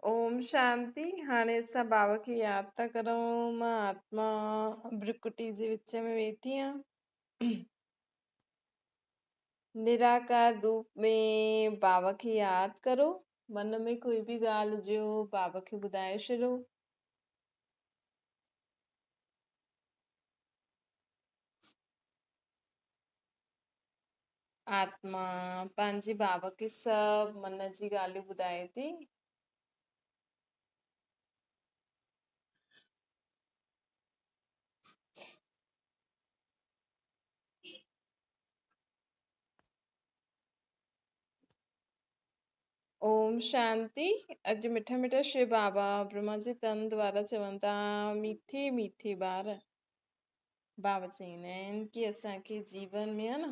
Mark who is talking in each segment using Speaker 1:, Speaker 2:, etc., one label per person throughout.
Speaker 1: اوم شانتي. هاڻي اسان بابا کي ياد ٿا ڪرون. مان آتما برڪٽي جي وچ ۾ ويٺي آهيان. نراڪار روپ ۾ بابا کي ياد ڪرو. من ۾ ڪوئي به ڳالهه هجيو بابا کي ٻڌائي ڇڏو. آتما پنهنجي بابا کي سڀ من جي ڳالهيون ٻڌائي ٿي. اوم شانتي. اڄ مٺا مٺا شو بابا برهما جي تن دوارا چون ٿا، ميٺي ميٺي ٻار. بابا چوندا آهن ڪي اسان کي جيون ۾ آ نه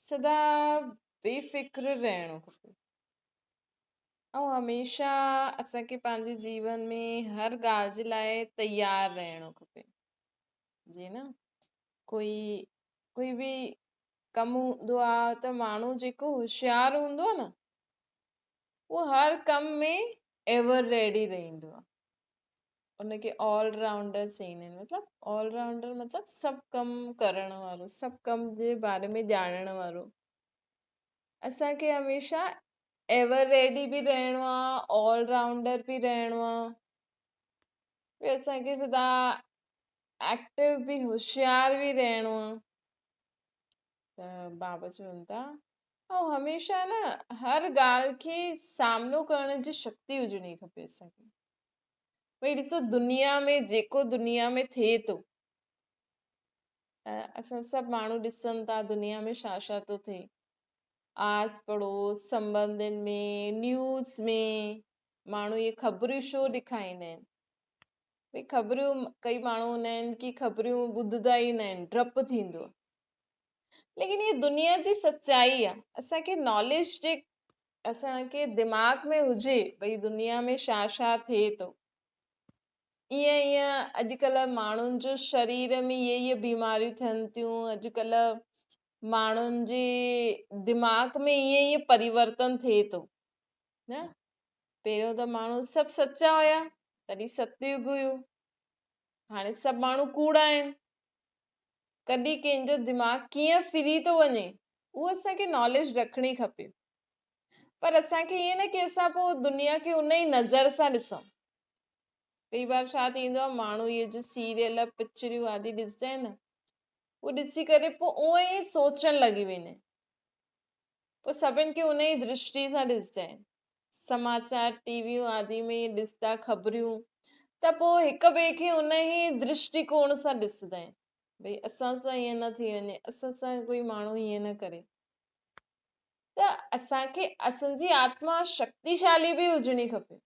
Speaker 1: سدا بي فڪر رهڻو کپي ۽ هميشه اسان کي پنهنجي جيون ۾ هر ڳالهه جي لاءِ تيار رهڻو کپي. جي نه ڪوئي به ڪم هوندو آ ته ماڻهو جيڪو هوشيار هوندو آ نه اهو هر ڪم ۾ ايور ريڊي رهندو آ. ان کي آل رائونڊر چوندا آهن. مطلب آل رائونڊر مطلب سڀ ڪم ڪرڻ وارو، سڀ ڪم جي باري ۾ ڄاڻڻ وارو. اسان کي هميشه ايور ريڊي به رهڻو آ، آل رائونڊر به رهڻو آ. ٻيو اسان کي سدا ايڪٽو به، هوشيار به رهڻو آ. ته بابا چون ٿا ۽ هميشه نه هر ڳالهه کي سامنو ڪرڻ جي شڪتي هجڻي کپي اسان کي. ڀئي ڏسو دنيا ۾ جيڪو دنيا ۾ ٿئي ٿو، اسان سڀ ماڻهو ڏسن ٿا دنيا ۾ ڇا ڇا ٿو ٿئي، آس پڙوس سنٻنڌن ۾، نيوز ۾ ماڻهو اهي خبرون ڇو ڏيکاريندا آهن؟ ڀئي خبرون ڪئي ماڻهو هوندا آهن ڪي خبرون ٻڌندا ئي نه آهن، ڊپ ٿيندو آهي. ليڪن هي دنيا جي سچائي آهي. اسان کي ناليج جي اسان کي دماغ ۾ هجي ڀئي دنيا ۾ ڇا ڇا ٿئي ٿو، ائين ائين اڄڪلهه ماڻهن جو شرير ۾ اهي اهي بيماريون ٿين ٿيون، اڄڪلهه ماڻهن جي دماغ ۾ ائين ائين پريورتن ٿئي ٿو نه. پهريون ته ماڻهو سڀ سچا هيا، تڏهن ستيگ هيو، هاڻي سڀ ماڻهو ڪوڙا آهن. ڪڏهن ڪنهن جو دماغ ڪيئن ڦري ٿو وڃي اهو اسان کي ناليج رکڻي کپي، پر اسان کي ائين نه ڪي اسان پوء دنيا کي ان ئي نظر سان ڏسون. ڪئي بار ڇا ٿيندو آهي ماڻهو اهي جو سيريل پڪچريون آدي ڏسندا آهن نه، اهو ڏسي ڪري پوء اونئن ئي سوچڻ لڳي ويندا آهن، پوء سڀن کي ان ئي درشٽي سان ڏسندا آهن. سماچار ٽي ويون آدي ۾ ڏسندا خبريون ته پوء هڪ ٻئي کي ان ئي درشٽيڪوڻ سان ڏسندا آهن، ڀئي اسان سان ائين نه ٿي وڃي، اسان سان ڪوئي ماڻهو ائين نه ڪري. ته اسان کي اسان جي آتما شڪتيشالي به هجڻي کپي،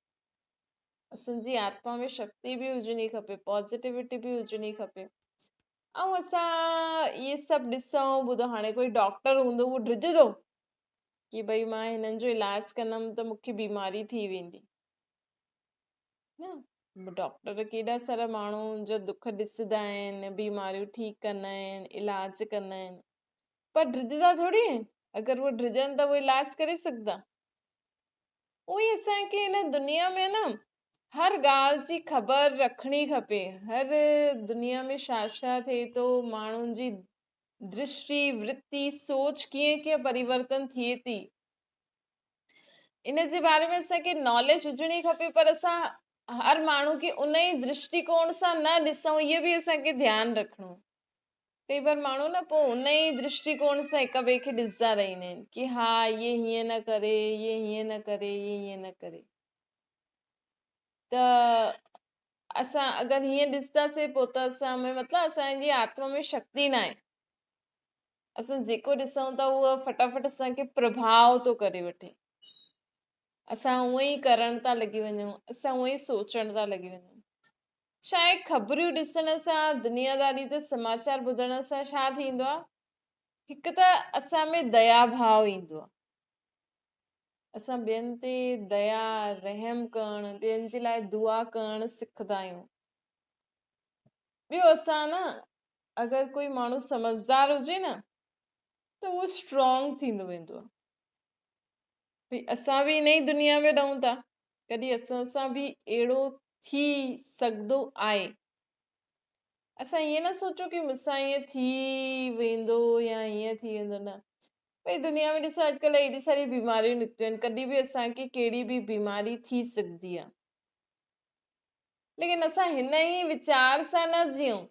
Speaker 1: اسان جي آتما ۾ شڪتي به هجڻي کپي، پازيٽيوٽي به هجڻي کپي. ۽ اسان اهي سڀ ڏسون ٻڌون، هاڻي ڪوئي ڊاڪٽر هوندو اهو ڊڄندو ڪي ڀئي مان هنن جو علاج ڪندم ته مون کي بيماري ٿي ويندي نه. ڊاڪٽر ڪيڏا سارا ماڻهن جا دک ڏسندا آهن، بيماريون ٺيڪ ڪندا آهن، علاج ڪندا آهن، پر ڊڄندا ٿوري آهن. اگر اهي ڊڄن ته اهي علاج ڪري سگهندا؟ اهو ئي اسان کي هن دنيا ۾ نه هر ڳالهه جي خبر رکڻي کپي، هر دنيا ۾ ڇا ڇا ٿئي ٿو، ماڻهن جي درشٽي، ورتي، سوچ ڪيئن ڪيئن پريورتن ٿئي ٿي، ان جي باري ۾ اسان کي ناليج هجڻي کپي. پر اسان هر ماڻهو کي ان ئي درشٽيڪوڻ سان نه ڏسون، اهو به اسان کي ڌيان رکڻو. ڪئي بار ماڻهو نه پوء ان ئي درشٽيڪوڻ سان هڪ ٻئي کي ڏسندا رهندا آهن ڪي ها اهي هيئن نه ڪري، اهي هيئن نه ڪري، اهي هيئن نه ڪري. ته اسان اگر هيئن ڏسنداسين پوء ته اسان ۾ مطلب اسان جي آتما ۾ شڪتي ناهي. اسان جيڪو ڏسون ٿا اهو فٽافٽ اسان کي پرڀاء ٿو ڪري وٺي، اسان اونئن ئي ڪرڻ ٿا لڳي وڃون، اسان اونئن ئي سوچڻ ٿا لڳي وڃون. ڇا آهي خبريون ڏسڻ سان، دنياداري جا سماچار ٻڌڻ سان ڇا ٿيندو آهي؟ هڪ ته اسان ۾ ديا ڀاء ايندو آهي، اسان ٻين تي ديا، رحم ڪرڻ، ٻين جي لاء دعا ڪرڻ سکندا آهيون. ٻيو اسان نه اگر ڪوئي ماڻهو سمجهدار هجي نه ته اهو اسٽرانگ ٿيندو ويندو آهي. ڀئي اسان به ان ئي دنيا ۾ رهون ٿا، ڪڏهن اسان سان به اهڙو ٿي سگهندو آهي. اسان ائين نه سوچون ڪي مون سان ائين ٿي ويندو يا ائين ٿي ويندو نه. ڀئي دنيا ۾ ڏسو اڄڪلهه ايڏي ساري بيماريون نڪتيون آهن، ڪڏهن به اسان کي ڪهڙي به بيماري ٿي سگهندي آهي. ليڪن اسان هن ئي ويچار سان نه جيئون.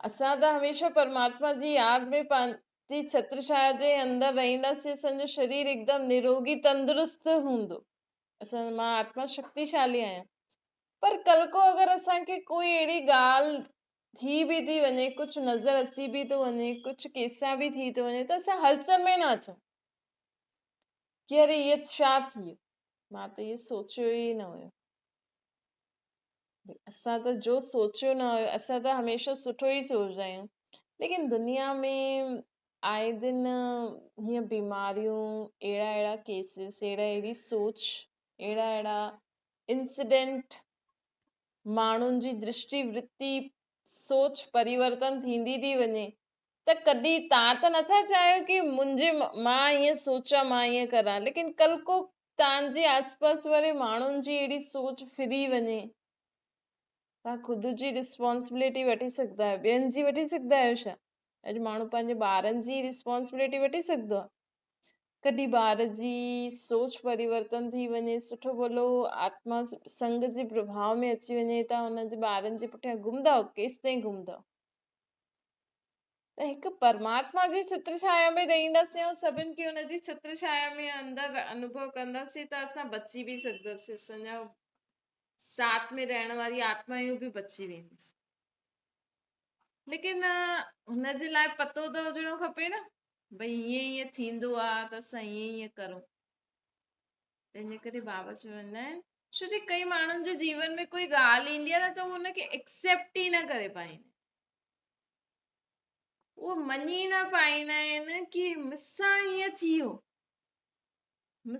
Speaker 1: اسان ته هميشه پرماتما جي ياد ۾ پنهنجي ڇتر ڇايا جي اندر رهنداسين، اسان جو شرير هڪدم نروڳي تندرست هوندو. اسان مان آتما شڪتيشالي آهيان. پر ڪل ڪو اگر اسان کي ڪوئي اهڙي ڳالهه ٿي به ٿي وڃي، ڪجهه نظر اچي به ٿو وڃي، ڪجهه ڪيسان به ٿي ٿو وڃي ته اسان هلچل ۾ نه اچون ڪي اري هيء ڇا ٿي ويو، مان ته اهو سوچيو ئي نه هيو. اسان ته جو سوچيو نه هيو، اسان ته هميشه سٺو ئي سوچدا آهيون، ليڪن دنيا ۾ آئي دن هيئن بيماريون، اهڙا اهڙا ڪيسز، اهڙا اهڙي سوچ، اهڙا اهڙا انسيڊنٽ، ماڻهن جي درشٽي ورتي، سوچ پريورتن ٿيندي ٿي وڃي ته ڪڏهن تان ته نٿا چاهيو ڪي منهنجي مان ائين سوچان مان ائين ڪران ليڪن ڪل ڪو تان جي آس پاس واري ماڻهن جي اهڙي سوچ ڦري وڃي تان خود جي رسپانسبلٽي وٺي سگهندا آهيو ٻين جي وٺي سگهندا آهيو ڇا؟ اڄ ماڻهو پنهنجي ٻارن جي رسپانسبلٽي وٺي سگهندو آهي؟ ڪڏهن ٻار جي سوچ پريورتن ٿي وڃي سٺو ڀلو آتما سنگ جي پرڀاء ۾ اچي وڃي ته هن جي ٻارن جي پٺيان گهمندا ڪيستائين گهمندا؟ ته هڪ پرماتما جي ڇتر ڇايا ۾ رهنداسين ۽ سڀن کي ان جي ڇتر ڇايا ۾ اندر انوڀو ڪنداسين ته اسان بچي به سگهنداسين، اسان جا ساٿ ۾ رهڻ واري آتمائون به بچي وينديون. ليڪن هن جي لاء پتو ته هجڻو کپي نه ڀئي هيئن هيئن ٿيندو آ ته اسان هيئن هيئن ڪرون. تنهن جي ڪري بابا چوندا آهن ڇو جي ڪئي ماڻهن جي جيون ۾ ڪوئي ڳالهه ايندي آهي نه ته هو ان کي ايڪسيپٽ ئي نه ڪري پائين، اهو مڃي نه پائيندا آهن ڪي مون سان ائين ٿي ويو، مون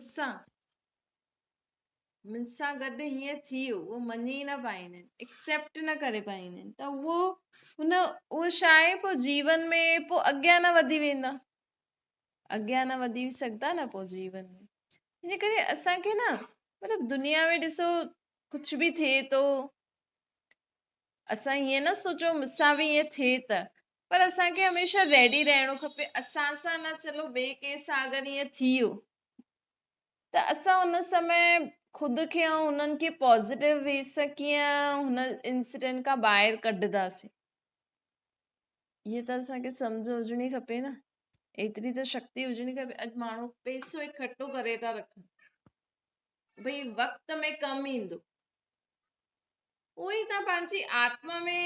Speaker 1: سان گڏ هيئن ٿي ويو، اهو مڃي نه پائيندا آهن، ايڪسيپٽ نه ڪري پائيندا آهن ته اهو هن اهو ڇا آهي پوء جيون ۾ پوء اڳيان نه وڌي ويندا، اڳيان نه وڌي سگهندا نه پوء جيون ۾. ان ڪري اسان کي نه مطلب دنيا ۾ ڏسو ڪجهه به ٿئي ٿو اسان ائين نه سوچو مون سان به ائين ٿئي ته پر اسان کي هميشه ريڊي رهڻو کپي اسان سان نه چلو ٻئي ڪنهن سان اگر ائين ٿي ويو ته اسان ان سمي خود کي ۽ انهن کي پازيٽو وي سان ڪيئن هن انسيڊنٽ کان ٻاهر ڪڍنداسين اها ته اسان کي سمجهه هجڻي کپي نه ايتري ته شڪتي هجڻي کپي اڄ ماڻهو پئسو اڪٺو ڪري ٿا رکن ڀئي وقت ۾ ڪم ايندو اهو ئي توهان پنهنجي آتما ۾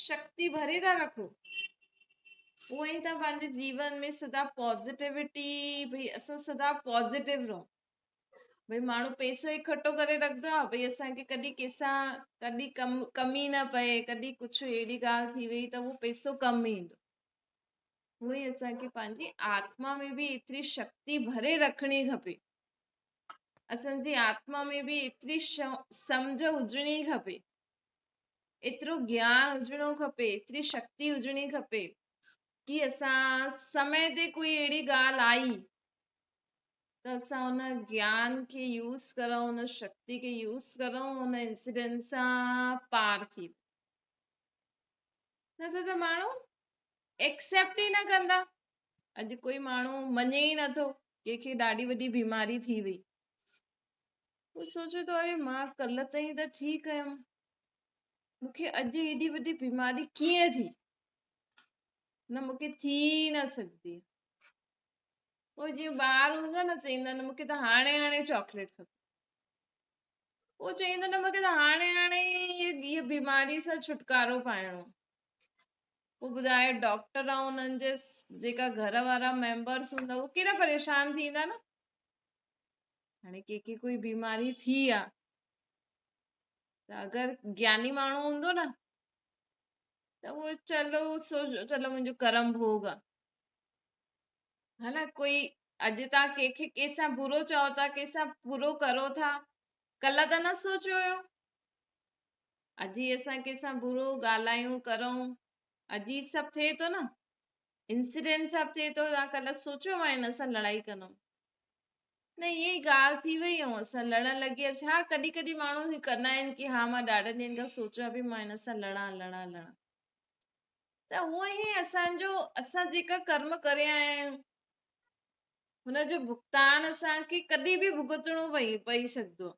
Speaker 1: شڪتي ڀري ٿا رکو، اهو ئي توهان پنهنجي جيون ۾ سدا پازيٽيوٽي، ڀئي اسان سدا پازيٽو رهون. ڀئي ماڻهو پئسو اڪٺو ڪري رکندو آهي ڀئي اسان کي ڪڏهن ڪنهن سان ڪڏهن ڪم ڪمي نه پئي، ڪڏهن ڪجهه اهڙي ڳالهه ٿي وئي ته اهو پئسو ڪم ايندو. اهو ئي اسان کي پنهنجي آتما ۾ به ايتري شڪتي ڀري رکڻي کپي. اسان جي آتما ۾ به ايتري سمجهه هجڻي کپي، ايترو گيان هجڻو کپي، ايتري شڪتي هجڻي کپي ڪي اسان سمي تي ڪوئي اهڙي ڳالهه آئي ته اسان ان گيان کي يوز ڪرون، ان شڪتي کي يوز ڪرون، ان انسيڊنٽ سان پار ٿي وڃون. نه ته ته ماڻهو ايڪسيپٽ ئي نه ڪندا. اڄ ڪوئي ماڻهو مڃي ئي نٿو، ڪنهن کي ڏاڍي وڏي بيماري ٿي وئي، هو سوچي ٿو اري مان ڪلهه تائين ته ٺيڪ هيم، مون کي اڄ ايڏي وڏي بيماري ڪيئن ٿي، نه مون کي ٿي ئي نه سگهندي. پوء جيئن ٻار هوندو نه چئيندو نه مون کي ته هاڻي هاڻي چاڪليٽ کپي، پوء چئيندو نه مون کي ته هاڻي هاڻي هيء بيماري سان ڇوٽڪارو پائڻو. پوء ٻڌايو ڊاڪٽر ۽ انهن جي جيڪا گهر وارا ميمبرس هوندا اهي ڪيڏا پريشان ٿيندا نه. هاڻي ڪنهن کي ڪوئي بيماري ٿي آ ته اگر گياني ماڻهو هوندو نه ته اهو چلو سوچ چلو منهنجو ڪرم ڀوڳ آ ها نه. ڪوئي اڄ تان ڪنهن کي ڪنهن سان برو چئو ٿا ڪنهن سان برو ڪرو ٿا ڪلهه ته نه سوچيو هيو اڄ ئي اسان ڪنهن سان برو ڳالهايون ڪرون اڄ ئي سڀ ٿئي ٿو نه انسيڊنٽ سڀ ٿئي ٿو. تان ڪلهه سوچيو مان هن سان لڙائي ڪندم. نه ائين ئي ڳالهه ٿي وئي ۽ اسان لڙڻ لڳي وياسين. ها ڪڏهن ڪڏهن ماڻهو هي ڪندا آهن ڪي ها مان ڏاڍن ڏينهن کان سوچيان پئي مان هن سان لڙان لڙان لڙان. ته هونئن ئي اسان جو اسان جيڪا ڪرم ڪري آيا آهيون هن جو ڀگتان اسان کي ڪڏهن به ڀڳتڻو پئي سگهندو.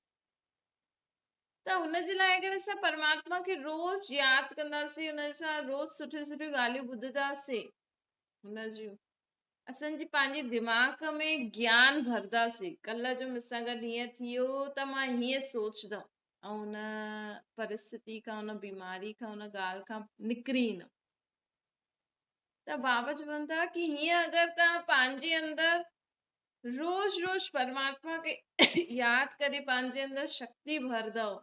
Speaker 1: ته هن جي لاء اگر اسان پرماتما کي روز ياد ڪنداسين، هن سان روز سٺيون سٺيون ڳالهيون ٻڌنداسين، هن جون اسان جي پنهنجي دماغ ۾ گيان ڀرنداسين، ڪلهه جو مون سان گڏ هيئن ٿي ويو ته مان هيئن سوچندم ۽ ان پرسٿتي کان، ان بيماري کان، ان ڳالهه کان نڪري ايندم. ته بابا چون ٿا ڪي هيئن اگر توهان پنهنجي اندر روز روز پرماتما کي ياد ڪري پنهنجي اندر شڪتي ڀرندؤ،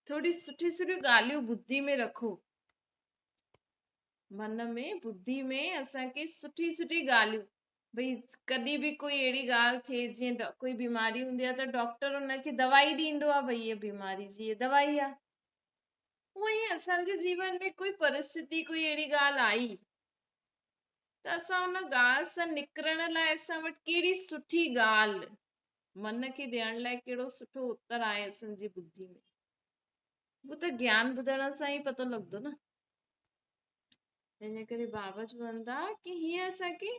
Speaker 1: ٿوري سٺي سٺيون ڳالهيون ٻڌي ۾ رکو، من ۾ ٻڌي ۾ اسان کي سٺي سٺي ڳالهيون، ڀئي ڪڏهن به ڪوئي اهڙي ڳالهه ٿئي جيئن ڪوئي بيماري هوندي آهي ته ڊاڪٽر ان کي دوائي ڏيندو آهي، ڀئي هيء بيماري جي هيء دوائي آهي. هونئن ئي اسان جي جيون ۾ ڪوئي پرسٿتي ڪوئي اهڙي ڳالهه آئي ته اسان ان ڳالهه سان نڪرڻ لاء اسان وٽ ڪهڙي سٺي ڳالهه من کي ڏيڻ لاء ڪهڙو سٺو اتر آهي اسان جي ٻڌي ۾، اهو ته گيان ٻڌڻ سان ئي پتو لڳندو نه. تنهن ڪري بابا چون ٿا ڪي هيئن اسان کي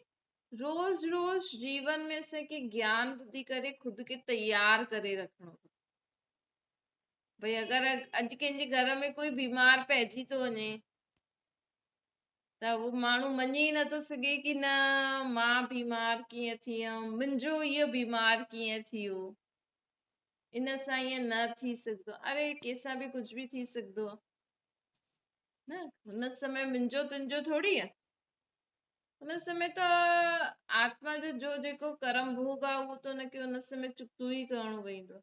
Speaker 1: روز روز جيون ۾ اسان کي گيان ٻڌي ڪري خود کي تيار ڪري رکڻو کپي. ڀئي اگر اڄ ڪنهن جي گهر ۾ ڪوئي بيمار پئجي ٿو وڃي ته اهو ماڻهو مڃي ئي نٿو سگهي ڪي نه مان بيمار ڪيئن ٿي ويم، منهنجو اهو بيمار ڪيئن ٿي ويو، ان سان ائين نه ٿي سگهندو. اري ڪنهن سان به ڪجهه به ٿي سگهندو آهي نه، هن سمي منهنجو تنهنجو ٿوري آهي. هن سمي ته آتما جو جو جيڪو ڪرم ڀوڳ آهي اهو ته هن کي هن سمي چڪتو ئي ڪرڻو پوندو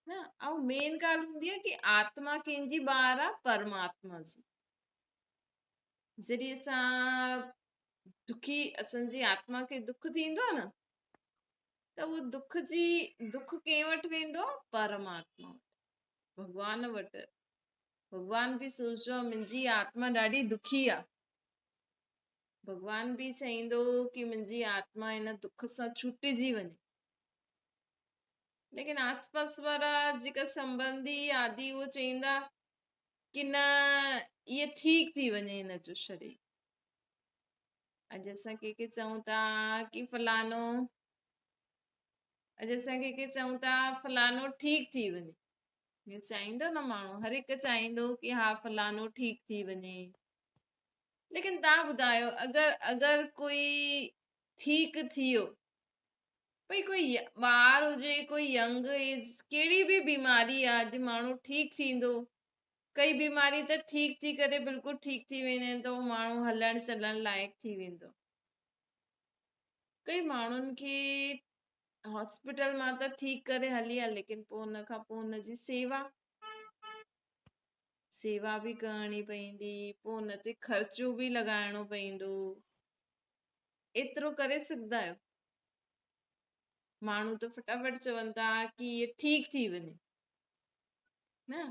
Speaker 1: نه. ۽ مين ڳالهه هوندي آهي ڪي آتما ڪنهن جي ٻار آهي؟ پرماتما جي. جڏهن اسان دکي اسان جي آتما کي دک ٿيندو آهي نه ته اهو دک جي دک ڪنهن وٽ ويندو آهي؟ پرماتما وٽ، ڀڳوان وٽ. ڀڳوان به سوچندو آهي منهنجي آتما ڏاڍي دکي آهي. ڀڳوان به چئيندو ڪي منهنجي آتما هن دک سان ڇٽجي وڃي. ليڪن آس پاس وارا جيڪا سنبنڌي آدي اهو چئيندا ڪي نه اهي ٺيڪ ٿي وڃي هن جو شرير. اڄ اسان ڪنهن کي چئون ٿا ڪي فلانو، اڄ اسان ڪنهن کي چئون ٿا فلانو ٺيڪ ٿي وڃي، ائين چاهيندو نه ماڻهو، هر هڪ چاهيندو ڪي ها فلانو ٺيڪ ٿي وڃي. ليڪن توهان ٻڌايو اگر اگر ڪوئي ٺيڪ ٿي ويو، ڀئي ڪوئي ٻار هجي ڪوئي ينگ ايج ڪهڙي به بيماري آ اڄ ماڻهو ٺيڪ ٿيندو، ڪئي بيماري ته ٺيڪ ٿي ڪري بلڪل ٺيڪ ٿي ويندا آهن ته اهو ماڻهو هلڻ چلڻ لائق ٿي ويندو. ڪئي ماڻهن کي هاسپيٽل مان ته ٺيڪ ڪري هلي آ ليڪن پوء ان کان پوء ان جي سيوا سيوا به ڪرڻي پوندي، پوء ان تي خرچو به لڳائڻو پوندو. ايترو ڪري سگهندا آهيو؟ ماڻهو ته فٽافٽ چون ٿا ڪي هي ٺيڪ ٿي وڃي نه،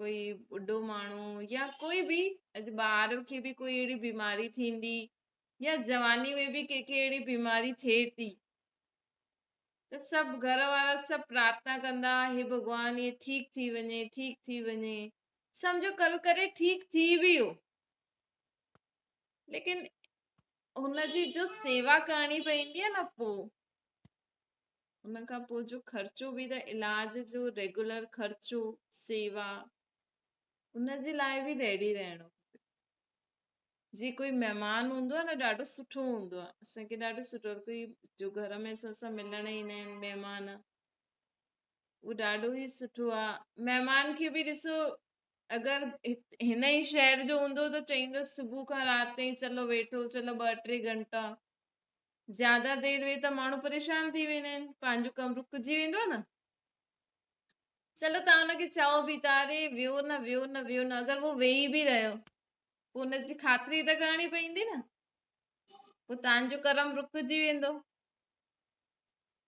Speaker 1: ڪوئي ٻڍو ماڻهو يا ڪوئي به اڄ ٻار کي به ڪوئي اهڙي بيماري ٿيندي يا جواني ۾ به ڪنهن کي اهڙي بيماري ٿئي ٿي ته سڀ گهر وارا سڀ پرارٿنا ڪندا هي ڀڳوان هي ٺيڪ ٿي وڃي ٺيڪ ٿي وڃي. سمجهو ڪل ڪري ٺيڪ ٿي ويو ليڪن هن جي جو سيوا ڪرڻي پوندي آهي نه پوء ان کان پوء جو خرچو به ته علاج جو ريگولر خرچو سيوا ان جي لاء به ريڊي رهڻو کپي. جي ڪوئي مهمان هوندو آهي نه ڏاڍو سٺو هوندو آهي اسان کي ڏاڍو سٺو ڪوئي جو گهر ۾ اسان سان ملڻ ايندا آهن مهمان اهو ڏاڍو ئي سٺو آهي. مهمان کي به ڏسو اگر هن ئي شهر جو هوندو ته چئيندو صبح کان رات تائين چلو ويٺو چلو ٻه ٽي گهنٽا زياده دير ويهي ته ماڻهو پريشان ٿي ويندا آهن پنهنجو ڪم رڪجي ويندو آهي نه. چلو توهان ان کي چئو به ٿا اري ويو نه ويو نه ويو نه اگر هو ويهي به رهيو پوء ان جي خاطري ته ڪرڻي پوندي نه پوء توهان جو ڪرم رڪجي ويندو.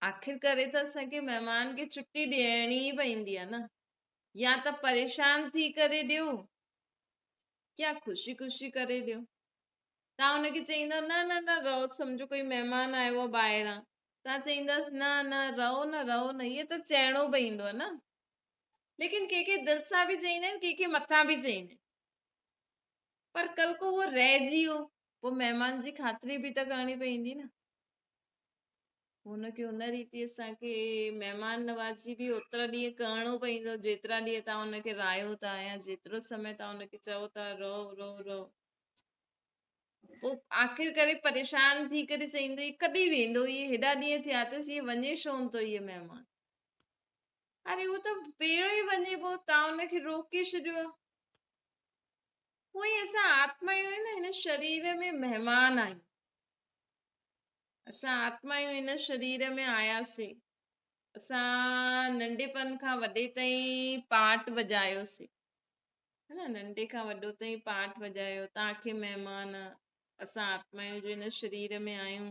Speaker 1: آخر ڪري ته اسان کي مهمان کي ڇٽي ڏيڻي ئي پوندي آهي نه، يا ته پريشان ٿي ڪري ڏيو يا خوشي خوشي ڪري ڏيو. توهان ان کي چئيندو نه نه نه رهو سمجهو ڪوئي مهمان آيو آهي ٻاهران توهان چئينداس نه نه رهو نه رهو نه اهو ته چئڻو پئيندو آهي نه. ليڪن ڪي ڪي دل سان به چئيندا آهن ڪي ڪي مٿان به چئيندا آهن. پر ڪل ڪو اهو رهجي ويو پوء مهمان جي خاطري به ته ڪرڻي پئيندي نه. هن کي ان ريتي اسان کي مهمان نوازي به اوترا ڏينهن ڪرڻو پئيندو جيترا ڏينهن توهان ان کي راهيو ٿا يا جيترو سمي توهان ان کي چئو ٿا رهو رهو رهو. پوء آخر ڪري پريشان ٿي ڪري چئيندو هي ڪڏهن ويندو هي هيڏا ڏينهن ٿيا اٿس هي وڃي ڇو نه ٿو هي مهمان. اري هو ته پهريون ئي وڃي پيو توهان ان کي روڪي ڇڏيو آهي. هونئن ئي اسان آتمايون نه هن شرير ۾ مهمان آهيون. اسان آتمايون هن شرير ۾ آياسين. اسان ننڍپڻ کان وڏي تائين پاٽ وڄايوسين. ها نه ننڍي کان وڏو تائين پاٺ وڄايو توهان کي مهمان اسان آتمائون جو هن شرير ۾ آهيون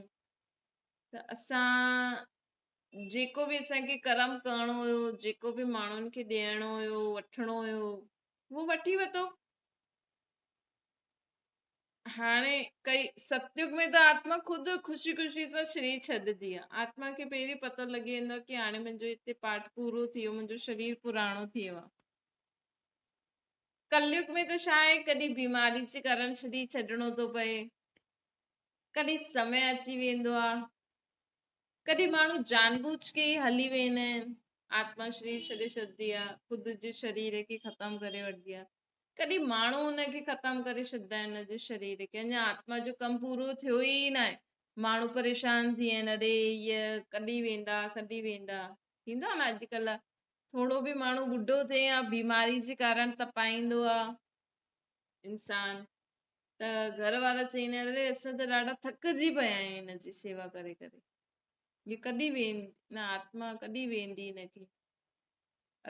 Speaker 1: ته اسان جيڪو به اسان کي ڪرم ڪرڻو هيو جيڪو به ماڻهن کي ڏيڻو هيو وٺڻو هيو اهو وٺي ورتو. هاڻي ڪئي ستيگ ۾ ته آتما خود خوشي خوشي سان شرير ڇڏندي آهي. آتما کي پهرين پتو لڳي ويندو آهي ڪي هاڻي منهنجو هتي پاٺ پورو ٿي ويو منهنجو شرير پراڻو ٿي ويو آهي. ڪليگ ۾ ته ڇا آهي ڪڏهن بيماري جي ڪارڻ شرير ڇڏڻو ٿو پئي، ڪڏهن سمي اچي ويندو آهي، ڪڏهن ماڻهو جان بوجھ ڪي ئي هلي ويندا آهن، آتما شرير ڇڏي ڇڏندي آهي، خود جي شرير کي ختم ڪري وٺندي آهي، ڪڏهن ماڻهو ان کي ختم ڪري ڇڏندا آهن ان جي شرير کي، اڃا آتما جو ڪم پورو ٿيو ئي ناهي، ماڻهو پريشان ٿي ويا آهن اري هيء ڪڏهن ويندا ڪڏهن ويندا، ٿيندو آهي نه اڄڪلهه ٿورو به ماڻهو ٻڍو ٿئي يا بيماري جي ڪارڻ تپائيندو آ انسان ته گهر وارا چئيندا آهن اري اسان ته ڏاڍا ٿڪجي پيا آهيون هن جي سيوا ڪري ڪري هي ڪڏهن ويندي نه آتما ڪڏهن ويندي هن کي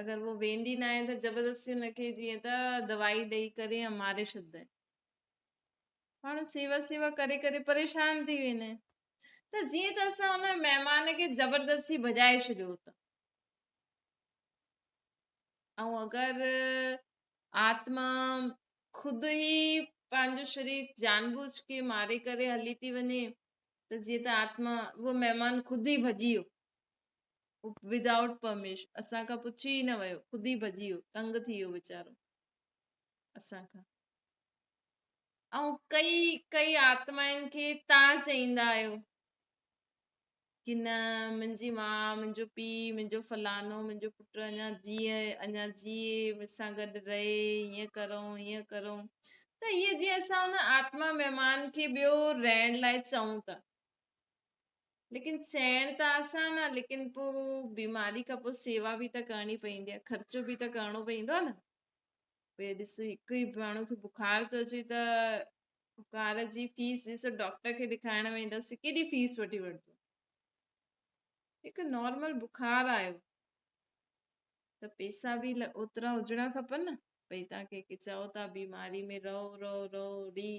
Speaker 1: اگر هو ويندي نه آهي ته زبردستي هن کي جيئن ته دوائي ڏئي ڪري يا ماري ڇڏندا آهن ماڻهو سيوا سيوا ڪري ڪري پريشان ٿي ويندا آهن ته جيئن ته اسان ان مهمان کي زبردستي ڀڄائي ڇڏيو ته ۽ اگر آتما خود ئي پنهنجو شرير جان بوجھ ڪي ماري ڪري هلي ٿي وڃي ته جيئن ته آتما اهو مهمان خود ئي ڀڄي ويو ودائوٽ پرميشن اسان کان پڇي ئي نه ويو خود ئي ڀڄي ويو تنگ ٿي ويو ويچارو اسان کان ۽ ڪئي ڪئي آتمائن کي تان چئيندا آهيو ڪي نه منهنجي ماء، منهنجو پيء، منهنجو فلاڻو، منهنجو پٽ اڃا جيئي، اڃا جيئي، مون سان گڏ رهي، هيئن ڪرون، هيئن ڪرون. ته هيء جيئن اسان ان آتما مهمان کي ٻيو رهڻ لاء چئون ٿا. ليڪن چئڻ ته آسان آهي، ليڪن پوء بيماري کان پوء سيوا به ته ڪرڻي پوندي آهي، خرچو به ته ڪرڻو پوندو آهي نه. ڀئي ڏس هڪ ئي ماڻهو کي بخار ٿو اچي ته ڪار جي فيس ڏسو ڊاڪٽر کي ڏيکارڻ ويندس ڪيڏي فيس وٺي وٺندو. هڪ نارمل بخار آيو ته پيسا به اوترا هجڻا کپن نه ڀئي توهان ڪنهن کي چئو ٿا بيماري ۾ رهو رهو رهو ري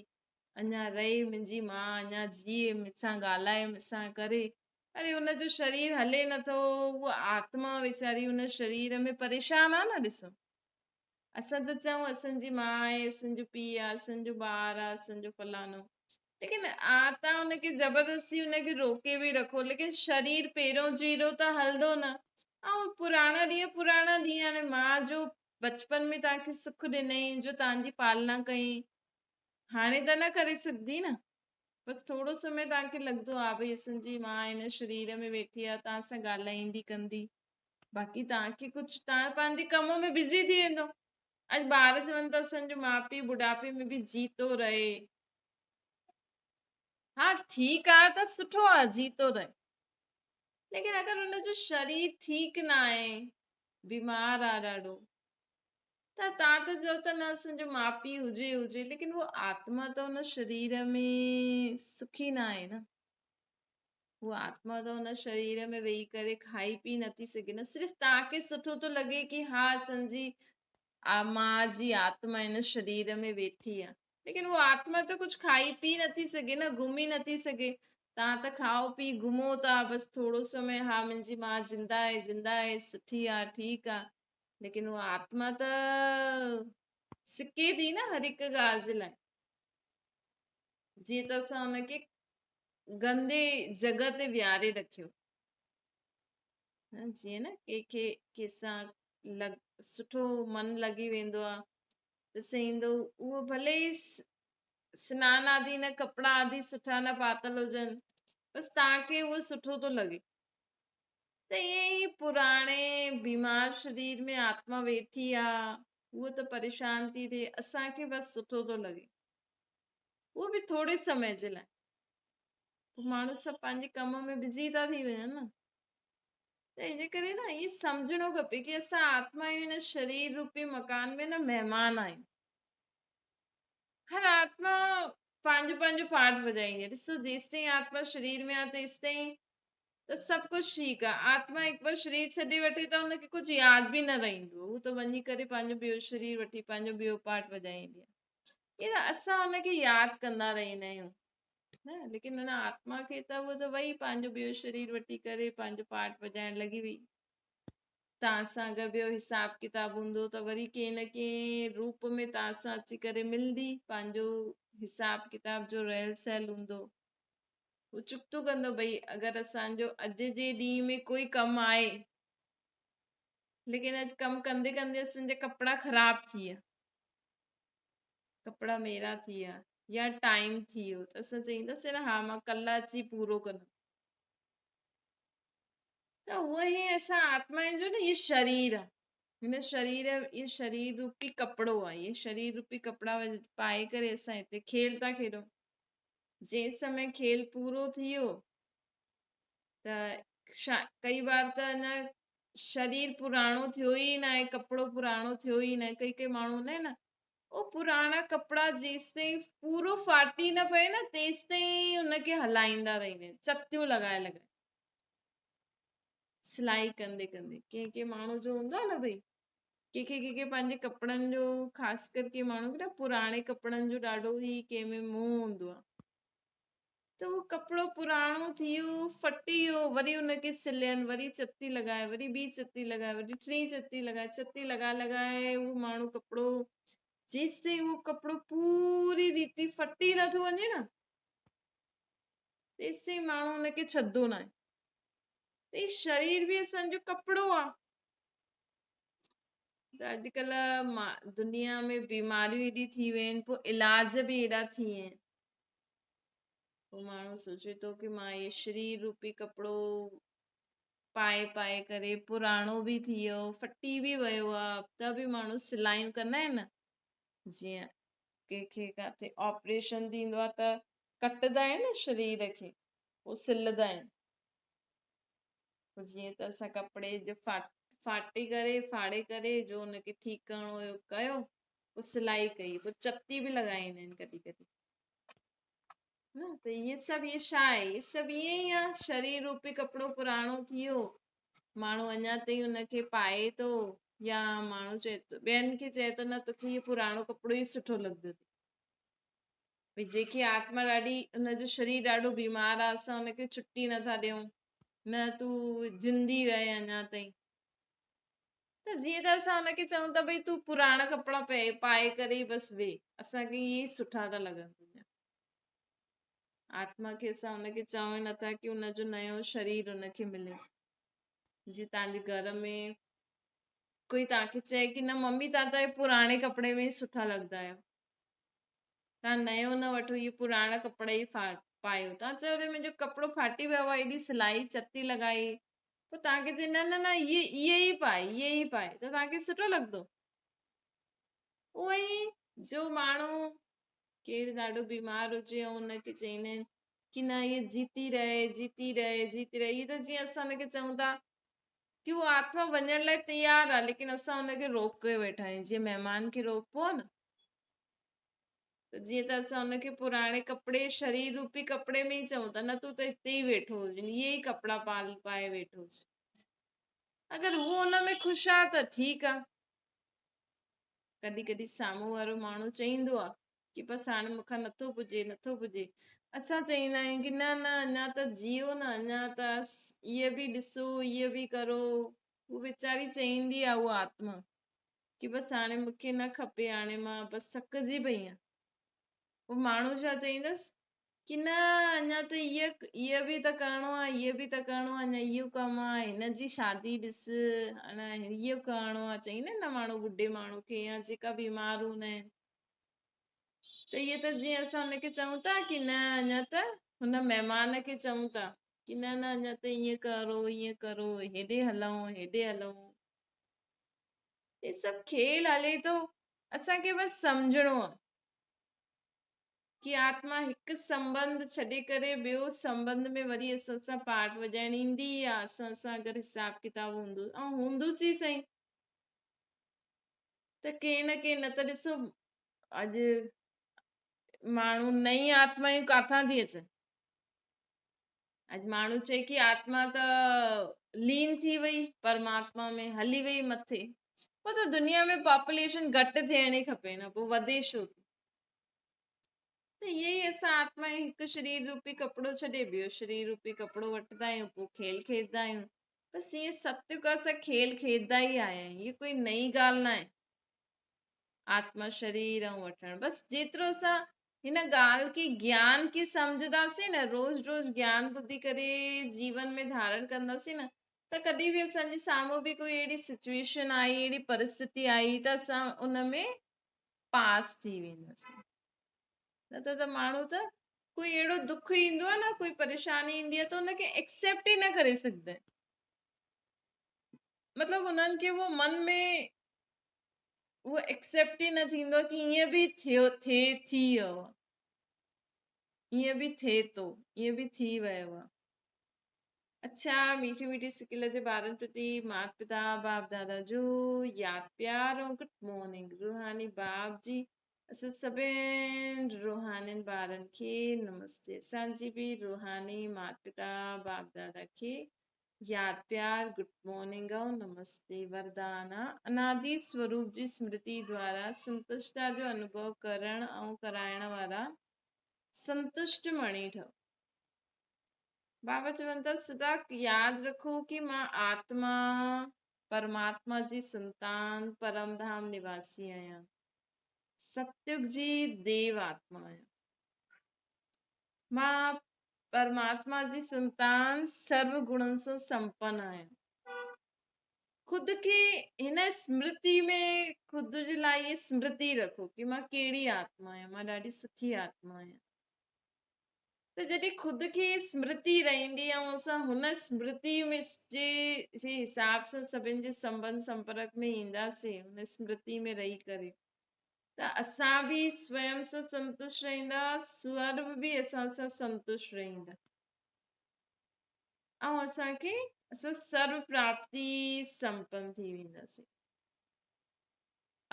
Speaker 1: اڃا رهي منهنجي ماء اڃا جيئي مون سان ڳالهائي مون سان ڪري اري ان جو شرير هلي نٿو هوء آتما ويچاري ان شرير ۾ پريشان آ نه ڏسو. اسان ته چئون اسان جي ماء آهي، اسان جو پيء آهي، اسان جو ٻار آهي، اسان جو فلاڻو. ليڪن تان ان کي زبردستي ان کي روڪي به رکو ليڪن شرير پهريون جهڙو ته هلندو نه. ۽ پراڻا ڏينهن پراڻا ڏينهن هاڻي ماء جو بچپن ۾ توهان کي سک ڏنائين جو توهان جي پالنا ڪئي هاڻي ته نه ڪري سگهندي نه. بس ٿورو سمي توهان کي لڳندو آهي ڀئي اسان جي ماء هن شرير ۾ ويٺي آهي توهان سان ڳالهائيندي ڪندي. باقي توهان کي ڪجهه توهان پنهنجي ڪم ۾ بزي ٿي ويندو. اڄ ٻار چون ٿا اسان جو ماء پيء ٻڍاپي ۾ به جيتو رهي. ها ٺيڪ آ ته سٺو آ جيتو رهي. ليڪن اگر ان جو شرير ٺيڪ نه آهي بيمار آ ڏاڍو ته توهان ته چئو ٿا نه اسان جو ماء پيء هجي هجي ليڪن هو آتما ته ان شرير ۾ سکي نه آهي نه. هوء آتما ته ان شرير ۾ ويهي ڪري کائي پي نٿي سگهي نه صرف توهان کي سٺو ٿو لڳي ڪي ها اسان جي ماء جي آتما ان شرير ۾ ويٺي آ ليڪن هوء آتما ته ڪجهه کائي پي نٿي سگهي نه گهمي نٿي سگهي توهان ته کائو پي گهمو ٿا بس ٿورو سمي ها منهنجي ماء زنده آهي زنده آهي سٺي آ ٺيڪ آ ليڪن هوء آتما ته سڪي ٿي نه هر هڪ ڳالهه جي لاء جيئن ته اسان ان کي گندي جڳهه تي ويهاري رکيو. نه جيئن نه ڪنهن کي ڪنهن سان لڳ سٺو من لڳي ويندو آ ته چئيندو اهو ڀلي ئي سنان آدي نه ڪپڙا آدي سٺا نه پاتل هجن بس توهان کي اهو سٺو ٿو لڳي. ته ائين ئي پراڻي بيمار شرير ۾ آتما ويٺي آ، هوء ته پريشان ٿي ٿئي، اسان کي بس سٺو ٿو لڳي، اهو به ٿوري سمي جي لاء. پوء ماڻهو سڀ پنهنجي ڪم ۾ بزي ٿا ٿي وڃن نه. ته ان ڪري نه اهي سمجهڻو کپي ڪي اسان آتما آهيون هن شرير روپي مڪان ۾ نه مهمان آهيون. هر آتما پنهنجو پنهنجو پارٽ وڄائيندي آهي. ڏسو جيستائين آتما شرير ۾ آهي تيستائين ته سڀ ڪجهه ٺيڪ آهي. آتما هڪ بار شرير ڇڏي وٺي ته هن کي ڪجهه ياد به نه رهندو. هو ته وڃي ڪري پنهنجو ٻيو شرير وٺي پنهنجو ٻيو پارٽ وڄائيندي آهي. ائين ته اسان هن کي ياد ڪندا رهندا آهيون نه، ليڪن هن آتما کي ته هو ته وئي پنهنجو ٻيو شرير وٺي ڪري پنهنجو پارٽ وڄائڻ لڳي وئي. توهان سان اگر ٻيو حساب ڪتاب هوندو ته وري ڪنهن نه ڪنهن روپ ۾ توهان سان اچي ڪري ملندي، پنهنجو حساب ڪتاب جو رهيل سهيل هوندو هو چڪتو ڪندو. ڀئي اگر اسان جو اڄ جي ڏينهن ۾ ڪوئي ڪم آهي، ليڪن اڄ ڪم ڪندي ڪندي اسان جا ڪپڙا خراب ٿي ويا، ڪپڙا ميرا ٿي ويا يا ٽائيم ٿي ويو ته اسان چئينداسين نه ها مان ڪلهه اچي پورو ڪندم. ته اهو ئي اسان آتمائن جو نه اهو شرير آهي، هن شرير اهو شرير روپي ڪپڙو آهي، اهي شرير روپي ڪپڙا پائي ڪري اسان هتي کيل ٿا کيڏون. جنهن سمي کيل پورو ٿي ويو ته ڪئي بار ته اڃا شرير پراڻو ٿيو ئي ناهي، ڪپڙو پراڻو ٿيو ئي ناهي. ڪئي ڪئي ماڻهو هوندا آهن نه، اهو پراڻا ڪپڙا جيستائين پورو ڦاٽي نه پئي نه تيستائين ان کي هلائيندا رهندا آهن، چتيون لڳائي لڳائي سلائي ڪندي ڪندي. ڪنهن ڪنهن ماڻهو جو هوندو آهي نه ڀئي ڪنهن کي ڪنهن کي پنهنجي ڪپڙن جو، خاص ڪر ڪي ماڻهو کي نه پراڻي ڪپڙن جو ڏاڍو ئي ڪنهن ۾ موهه هوندو آهي. ته اهو ڪپڙو پراڻو ٿي ويو، ڦٽي ويو، وري ان کي سلين، وري چتي لڳائي، وري ٻي چتي لڳائي، وري ٽين چتي لڳائي، چتي لڳائي لڳائي اهو ماڻهو ڪپڙو جيستائين اهو ڪپڙو پوري ريتي ڦٽي نٿو وڃي نه تيستائين ماڻهو ان کي ڇڏندو ناهي. ته هي شرير به اسان جو ڪپڙو آهي. ته اڄڪلهه دنيا ۾ بيماريون ايڏي ٿي ويون آهن، پوء علاج به ايڏا ٿي ويا آهن. پوء ماڻهو سوچي ٿو ڪي مان هي شرير روپي ڪپڙو پائي پائي ڪري پراڻو به ٿي ويو، ڦٽي به ويو آ، ته به ماڻهو سلايون ڪندا آهن نه، جيئن ڪنهن کي ڪاٿي آپريشن ٿيندو آ ته ڪٽندا آهن نه شرير کي، پوء سلندا آهن. پوء جيئن ته اسان ڪپڙي جو ڦاٽي ڪري ڦاڙي ڪري جو ان کي ٺيڪ ڪرڻو هيو ڪيو، پوء سلائي ڪئي، پوء چتي به لڳائيندا آهن ڪڏهن ڪڏهن نه. ته اهي سڀ اهي ڇا آهي؟ اهي سڀ ائين ئي آهي، شرير روپي ڪپڙو پراڻو ٿي ويو، ماڻهو اڃا تائين ان کي پائي ٿو، يا ماڻهو چئي ٿو ٻين کي چئي ٿو نه توکي اهو پراڻو ڪپڙو ئي سٺو لڳندو اٿئي. ڀئي جيڪي آتما ڏاڍي ان جو شرير ڏاڍو بيمار آهي، اسان ان کي ڇٽي نٿا ڏيون نه، تون زندي رهي اڃا تائين. ته جيئن ته اسان ان کي چئون ٿا ڀئي تون پراڻا ڪپڙا پائي ڪري ئي بس ويهه، اسان کي اهي ئي سٺا ٿا لڳن. تنهنجا آتما کي اسان ان کي چئون ئي نٿا ڪي ان جو نيو شرير ان کي ملي. جي توهان جي گهر ۾ ڪوئي توهان کي چئي ڪي نه ممي توهان ته پراڻي ڪپڙي ۾ ئي سٺا لڳندا آهيو، توهان نيو نه وٺو، اهي پراڻا ڪپڙا ئي پايو. توهان چئو اري منهنجو ڪپڙو ڦاٽي ويو آهي، ايڏي سلائي چتي لڳائي. پوء توهان کي چئي نه نه نه اهي اهي ئي پائي، اهي ئي پائي، ته توهان کي سٺو لڳندو؟ اهو ئي جو ماڻهو ڪير ڏاڍو بيمار هجي ۽ ان کي چئيندا آهن ڪي نه اهي جيتي رهي، جيتي رهي، جيتي رهي. اهي ته جيئن اسان ان کي چئون ٿا ڪي هو آتما وڃڻ لاء تيار آهي، ليڪن اسان ان کي روڪي ويٺا آهيون، جيئن مهمان کي روڪبو آهي نه. ته جيئن ته اسان ان کي پراڻي ڪپڙي، شرير روپي ڪپڙي ۾ ئي چئون ٿا نه تون ته هتي ئي ويٺو هج، اهي ئي ڪپڙا پائي ويٺو هج. اگر هو ان ۾ خوش آ ته ٺيڪ آ. ڪڏهن ڪڏهن سامهون وارو ماڻهو چئيندو آ ڪي بس هاڻي مون کان نٿو پڄي، نٿو پڄي. اسان چئيندا آهيون ڪي نه نه اڃا ته جيئو نه، اڃا ته اهي به ڏسو، اهي به ڪرو. هو ويچاري چئيندي آ اها آتما ڪي بس هاڻي مون کي نه کپي، هاڻي مان بس ٿڪجي پئي آهيان. پوء ماڻهو ڇا چئيندس؟ ڪي نه اڃا ته اهو به ته ڪرڻو آهي، اهو به ته ڪرڻو آهي، اڃا اهو ڪم آهي، هن جي شادي ڏس، اڃا اهو ڪرڻو آهي. چئيندا آهن نه ماڻهو ٻڍي ماڻهو کي يا جيڪا بيمار هوندا آهن، ته اهي ته جيئن اسان هن کي چئون ٿا ڪي نه اڃا ته هن مهمان کي چئون ٿا ڪي نه نه اڃا ته ائين ڪرو ائين ڪرو، هيڏي هلون هيڏي هلون، هي سڀ کيل هلي ٿو. اسان کي بس سمجهڻو آهي ڪي آتما هڪ سنٻنڌ ڇڏي ڪري ٻيو سنٻنڌ ۾ وري اسان سان پارٽ وڄائڻ ايندي يا اسان سان اگر حساب ڪتاب هوندو ۽ هوندس ئي صحيح ته ڪنهن نه ڪنهن، نه ته ڏسو اڄ ماڻهو نئين آتمائون ڪاٿان ٿي اچن. اڄ ماڻهو چئي ڪي آتما ته لين ٿي وئي پرماتما ۾ هلي وئي مٿي، پوء ته دنيا ۾ پاپوليشن گهٽ ٿيڻ ئي کپي نه، پوء وڌي ڇو ٿي؟ ته اهي ئي اسان آتما هڪ شرير روپي ڪپڙو ڇڏي ٻيو شرير روپي ڪپڙو وٺندا آهيون، پوء کيل کيڏندا آهيون. بس ائين ستيگ کان اسان کيل کيڏندا ئي آيا آهيون، هيء ڪوئي نئين ڳالهه ناهي. آتما شرير ۽ وٺڻ، بس جيترو اسان هن ڳالهه کي گيان کي سمجهنداسين نه، روز روز گيان ٻڌي ڪري جيون ۾ ڌارڻ ڪنداسين نه، ته ڪڏهن به اسان جي سامهون به ڪوئي اهڙي سچويشن آئي، اهڙي پرسٿتي آئي ته اسان ان ۾ پاس ٿي وينداسين. نه ته ته ماڻهو ته ڪوئي اهڙو دک ايندو آهي نه، ڪوئي پريشاني ايندي آهي ته ان کي ايڪسيپٽ ئي نه ڪري سگهندا آهن. مطلب انهن کي اهو من ۾ اهو ايڪسيپٽ ئي نه ٿيندو آهي ڪي ائين به ٿيو ٿئي ٿي ويو آهي، ائين به ٿئي ٿو، ائين به ٿي ويو آهي. اڇا ميٺي ميٺي سڪيل جي ٻارن پرتي مات پتا باپ دادا جو ياد پيار ۽ گڊ مارننگ. روحاني باپ جي اسان سڀن روحانين ٻارن کي نمستي. اسان جي به روحاني مات پتا باپ دادا کي ياد پيار گڊ مارننگ ۽ نمستي. وردان انادي سوروپ جي سمرتي دوارا سنتشتا جو انوڀو ڪرڻ ۽ ڪرائڻ وارا سنتشٽ مڻي ٺهو. بابا چون ٿا سدا ياد رکو ڪي مان آتما پرماتما جي سنتان پرم ڌام نواسي آهيان، ستيگ جي ديو آتما آهيان. مان پرماتما جي سنتان سرو گڻن سان سمپن آهيان. خود کي هن سمرتي ۾ خود جي لاء هيء سمرتي رکو ڪي مان ڪهڙي آتما آهيان، مان ڏاڍي سکي آتما آهيان. ته جڏهن خود کي سمرتي رهندي ۽ اسان هن سمرتي ۾ جي جي حساب سان سڀن جي سنٻنڌ سمپرڪ ۾ اينداسين، هن سمرتي ۾ رهي ڪري ته اسان به سويم سان سنتشٽ رهندا، سورڀ به اسان سان سنتشٽ رهندا ۽ اسان کي اسان سرو پراپتي سمپن ٿي وينداسين.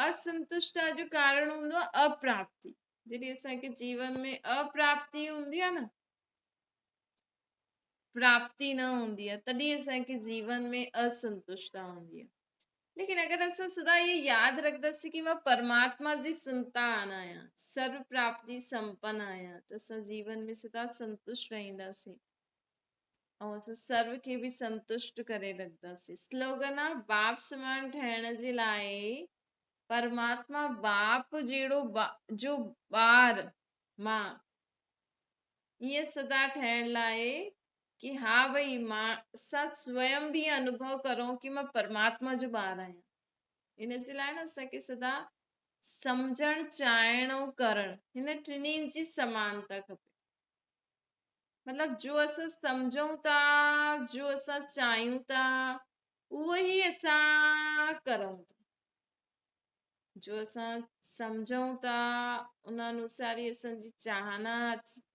Speaker 1: اسنتشٽتا جو ڪارڻ هوندو آهي اپراپتي. جڏهن اسان کي جيون ۾ اپراپتي هوندي آهي نه، پراپتي نه هوندي آهي، تڏهن اسان کي جيون ۾ اسنتشٽتا هوندي آهي. ليڪن اگر اسان سدا اهو ياد رکنداسين ڪي مان پرماتما جي سنتان آهيان، سرو پراپتي سمپن آهيان، ته اسان جيون ۾ سدا سنتشٽ رهنداسين ۽ اسان سرو کي به سنتشٽ ڪري رکنداسين. سلوگن آ باپ سمان ٺهڻ جي لاء پرماتما باپ جهڙو جو ٻار مان ائين سدا ٺهڻ لاء ڪي ها ڀئي مان اسان سويم به انوڀو ڪرون ڪي مان پرماتما جو ٻار آهيان. ان جي لاء نه اسان کي سدا سمجهڻ، چاهڻ ۽ ڪرڻ هن ٽنهي جي سمانتا کپي. مطلب جو اسان سمجهون ٿا، جو اسان چاهيون ٿا، اهو ئي اسان ڪرون ٿا. جو اسان سمجهون ٿا ان انوسار ئي اسان جي چاهنا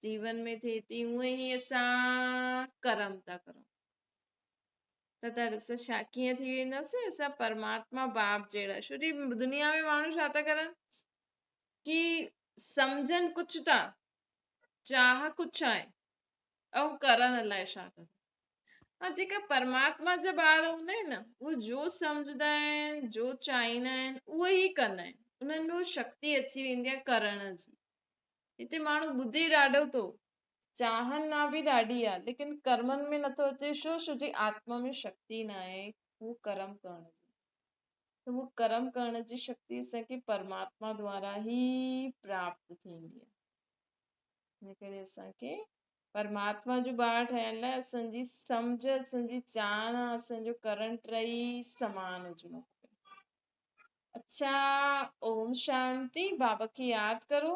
Speaker 1: جيون ۾ ٿئي ٿي، اونئن ئي اسان ڪرم ٿا ڪرون. ته ته اسان ڇا ڪيئن ٿي وينداسين؟ اسان پرماتما باپ جهڙا. ڇو جي دنيا ۾ ماڻهو ڇا ٿا ڪرن ڪي سمجهن ڪجهه ٿا، چاهه ڪجهه آهي ۽ ڪرن الائي ڇا ٿا. ها جيڪا پرماتما جا ٻار هوندا آهن نه، اهي جو سمجهندا آهن، جو چاهيندا آهن، اهو ئي ڪندا آهن. انهن ۾ اها شڪتي اچي ويندي آهي ڪرڻ جي. هتي ماڻهو ٻڌي ڏاڍو ٿو، چاهن نا به ڏاڍي آهي، ليڪن ڪرمن ۾ نٿو اچي، ڇو؟ ڇو جي آتما ۾ شڪتي ناهي اهو ڪرم ڪرڻ جي. ته اهو ڪرم ڪرڻ جي شڪتي اسان کي پرماتما دوارا ئي پراپت ٿيندي آهي. ان ڪري اسان کي پرماتما جو ٻار ٺهڻ لاء اسان جي سمجهه، اسان جي ڄاڻ، اسان جو ڪرڻ ٽئي سمان هجڻو کپي. اڇا اوم شانتي. بابا کي ياد ڪرو.